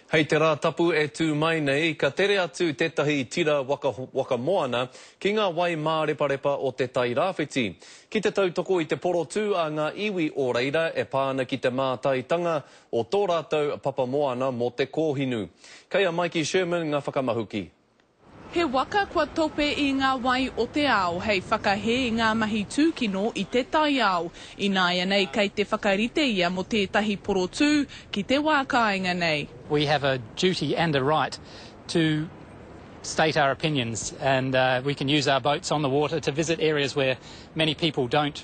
Hei te Rātapu e tū mai nei, ka tere atu tētahi tira waka waka moana ki ngā wai māreparepa o Te Tai Rāwhiti, ki te tautoko i te porotū a ngā iwi o reira e pā ana ki te mātaitanga o tō rātou papa moana mō te kōhinu. Kei a Maiki Sherman ngā whakamahuki. He waka kua tope i ngā wai o te ao hei whakahē i ngā mahi tūkino i te taiao. Ināianei kei te whakarite ia mō tētahi porotū ki te wā kāinga nei. We have a duty and a right to state our opinions and we can use our boats on the water to visit areas where many people don't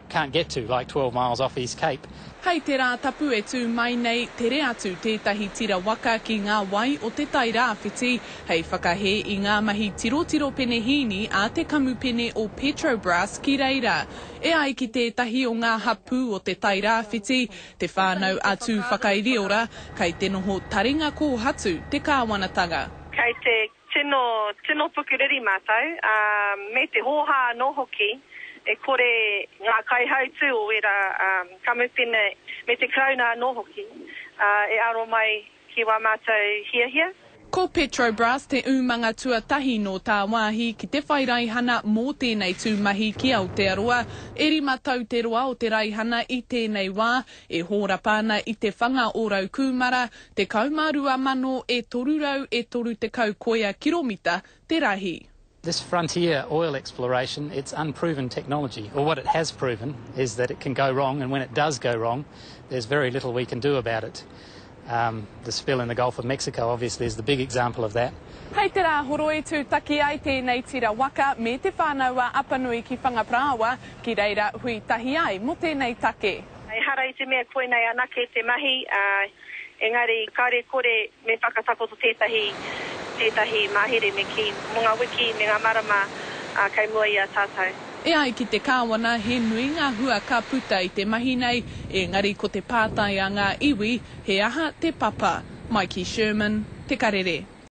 can't get to, like 12 miles off East Cape. Hei te Rātapu e tū mai nei, tere atu tētahi tira waka ki ngā wai o Te Tai Rāwhiti hei whakahē i ngā mahi tirotiro penehīni a te kamupene o Petrobras ki reira. E ai ki tētahi o ngā hapū o Te Tai Rāwhiti, Te Whānau a Tūwhakairiora, kei te noho taringa kōhatu te kāwanatanga. Kei te Tino, tino pukuriri mātou, ā, me te hōhā anō hoki, e kore ngā kaihautū o ērā kamupene, me te Karauna anō hoki, ā, e aro mai ki wā mātou hiahia. Ko Petrobras te umanga tuatahi nō tāwāhi ki te whai raihana mō tēnei tū mahi ki Aotearoa. E rima tau te roa o te raihana i tēnei wā, e hōrapa ana i te whanga o Raukūmara, 12 mano e 300 e 30 koea kiromita te rahi. This frontier oil exploration, it's unproven technology, or what it has proven is that it can go wrong, and when it does go wrong, there's very little we can do about it. Um, the spill in the Gulf of Mexico obviously is the big example of that. Hei te Rāhoroi tūtaki ai tēnei tira waka me Te Whānau-a-Apanui ki Whangaparāoa, ki reira hui tahi ai mō tēnei take. Ehara i te mea koinei anake te mahi, ā, engari kāore kore me whakatakoto tētahi, tētahi mahere me kī, mō ngā wiki me ngā marama, ā, kei mua i a tātou. E ai ki te Kāwana, he nui ngā hua ka puta i te mahi nei, engari ko te pātai a ngā iwi, he aha te papa? Maiki Sherman, Te Karere.